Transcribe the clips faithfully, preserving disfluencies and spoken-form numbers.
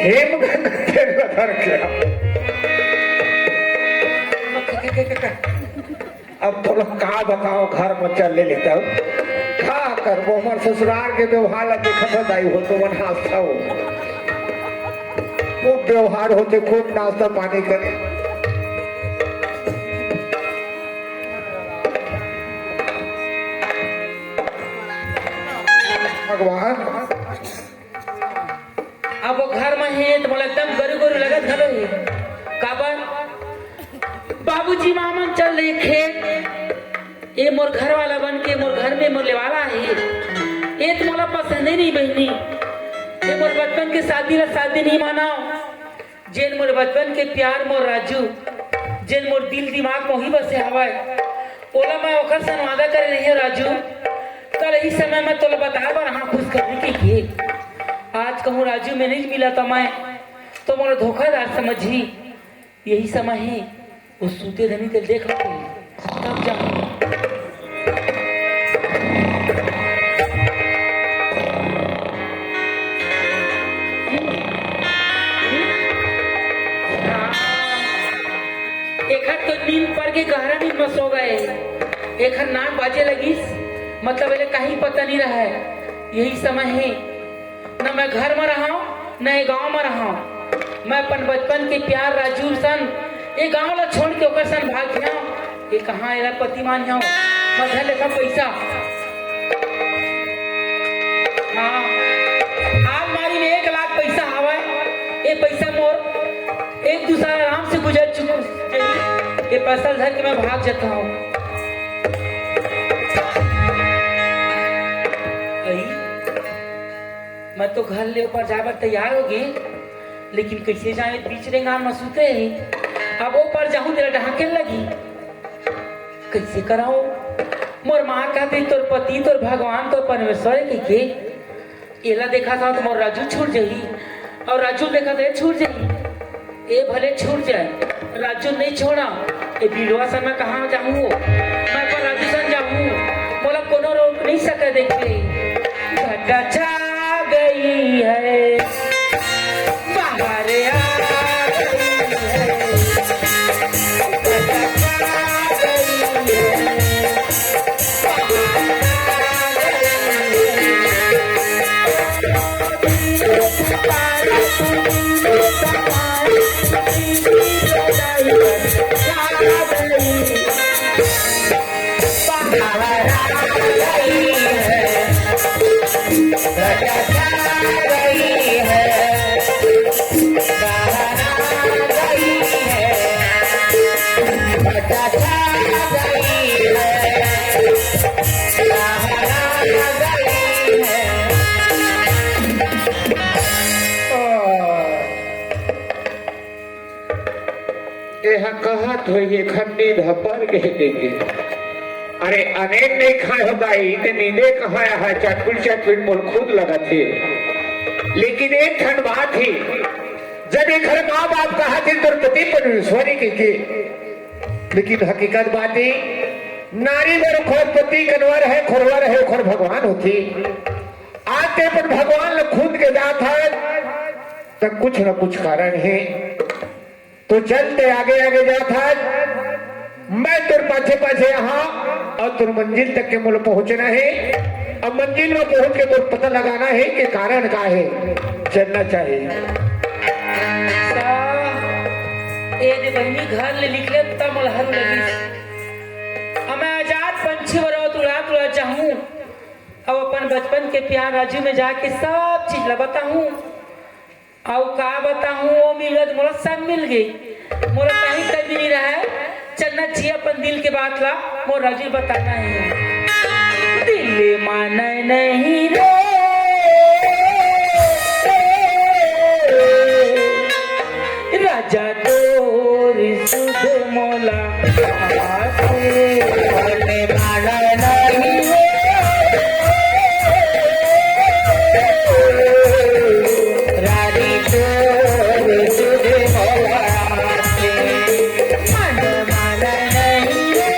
हेमगंगा तेल ल धर के। अब तोला का बताओ, घर म चल ले लेता हूँ। का करबो, हमर ससुराल के व्यवहार ला देखत हो दाई हो, तो मन हंसता हो। खूब व्यवहार होथे, खूब नाश्ता पानी करे। भगवान। अब वो घर म हे त मोला एकदम गरु गरु लगत घलो हे। काबर? बाबूजी माँ मन चल रहे खेत, ये मोर घर वाला बन के मोर घर में मोर लेवाला हे, ये तो मोला पसंद ही नहीं बहनी। ये मोर बचपन के शादी ला शादी नहीं मानाओ। जेन मोर बचपन के प्यार मोर राजू, जेन मोर दिल दिमाग मोही बसे हवय, ओला मैं ओखर सन वादा करे रही हूँ राजू। कल ही समय मैं तोला बताए बर हाँ खुश करने के लिए। आज कहूँ राजू में नहीं मिला तो मैं तो मोला धोखादार समझी। यही समय है, वो सूते धनी तेल देख लो, तब जाओ। एखर तो नींद पड़ के गहरा नींद में सो गए। एखर नाक बाजे लगिस, मतलब एले कहीं पता नहीं रहा है। यही समय है, न मैं घर में रहा, न ये गांव में रहा। मैं अपन बचपन के प्यार राजू सन ये गांव ला छोड़ के ओकर सन भाग गया। ये कहाँ एला पति मान जाओ, मैं घर लेखा पैसा। हाँ, आलमारी में एक लाख पैसा हवय। ये पैसा मोर एक दू साल आराम से गुजर चुका। ये पैसा धर के मैं भाग जाता हूँ। अई, मैं तो घर ले ऊपर जाए बर तैयार हो गई, लेकिन कैसे जाए, बीच रेंगान में सुते ही। अब ऊपर जाहूं, तेला ढांके लगी, कैसे कराओ? मोर माँ कहती, "तोर पति, तोर भगवान, तोर परमेश्वर है," कहिके। एला देखा था तो मोर राजू छूट जाही, और राजू देखा था, छूट जाही। ए भले छूट जाए, राजू नहीं छोड़ा। ए बिलवा सन मैं कहाँ जाहूँ? मैं पर राजू सन जाहूँ, मोला कोनो रोक नहीं सके। देखे, घटा छा गई है, बाहर आ गई है, घटा छा गई है। एहा कहत होही, एखर नींद ह पर गे देखे। अरे, अनेन नइ खाय हो दाई, ते नींदे कहाँ आय, चटपुट चटपुट मोर खुद लगत हे। लेकिन एक ठन बात हे, जब एखर माँ बाप कहत हे, "तोर पति परमेश्वर हे," कहिके, लेकिन हकीकत बात हे, नारी बर ओखर पति कनवर हे, खोरवर हे, ओखर भगवान होथे। आज ते अपन भगवान ल खूंद के जात हस, त कुछ न कुछ कारण हे। तो चल, ते आगे आगे जात हस, मैं तोर पाछे पाछे आहा, अउ तोर मंजिल तक के मोला पहुंचना हे। अब मंजिल में पहुंच के तोर पता लगाना हे कि कारण का हे, चलना चाहिए। सा, ए दे बहिनी घर ले निकले त मोला हरू लगिस। अब मैं आजाद पंछी बरोत उड़ात उड़ात जाहूं। अब अपन बचपन के प्यार राजू में जाके सब चीज ला बताहूं। अउ का बताहूं, ओ मिलत मोला सब मिल गे। मोला कहीं कमी नहीं रहा है। चलना चाहिए अपन दिल के बात ला, मोर राजू बताना है। दिल माने नहीं रे, राजा तोर सुध मोला आसे। मन माने नहीं रे, रानी तोर सुध मोला आसे। मन माने नहीं रे,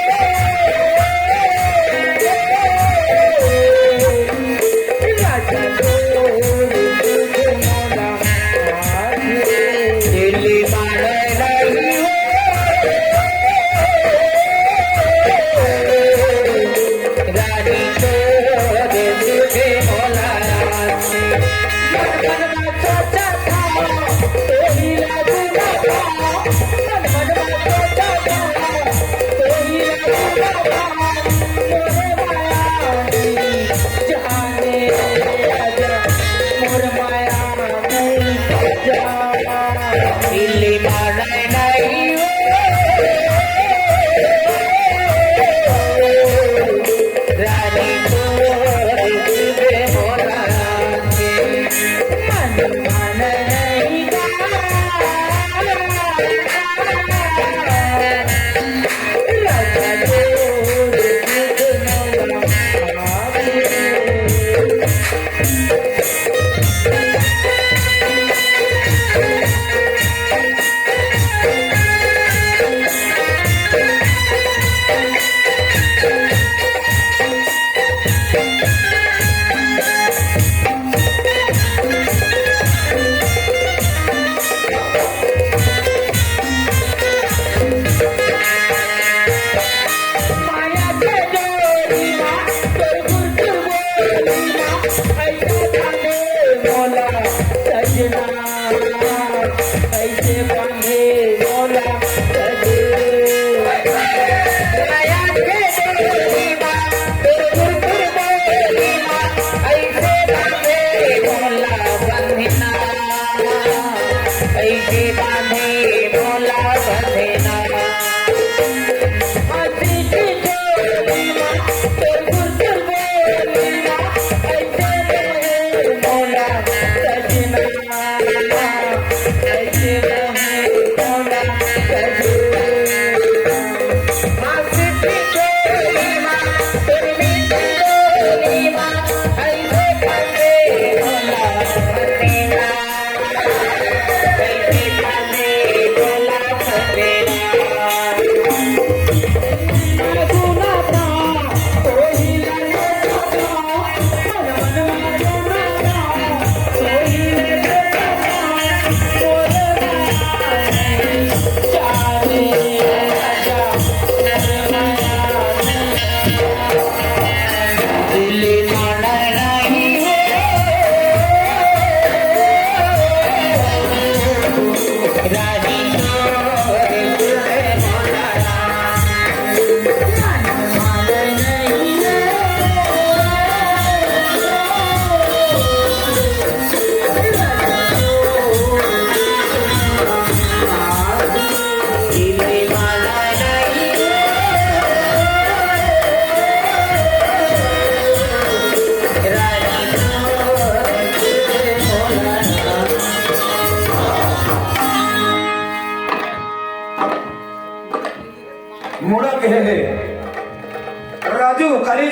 मुड़ा के हे राजू, खाली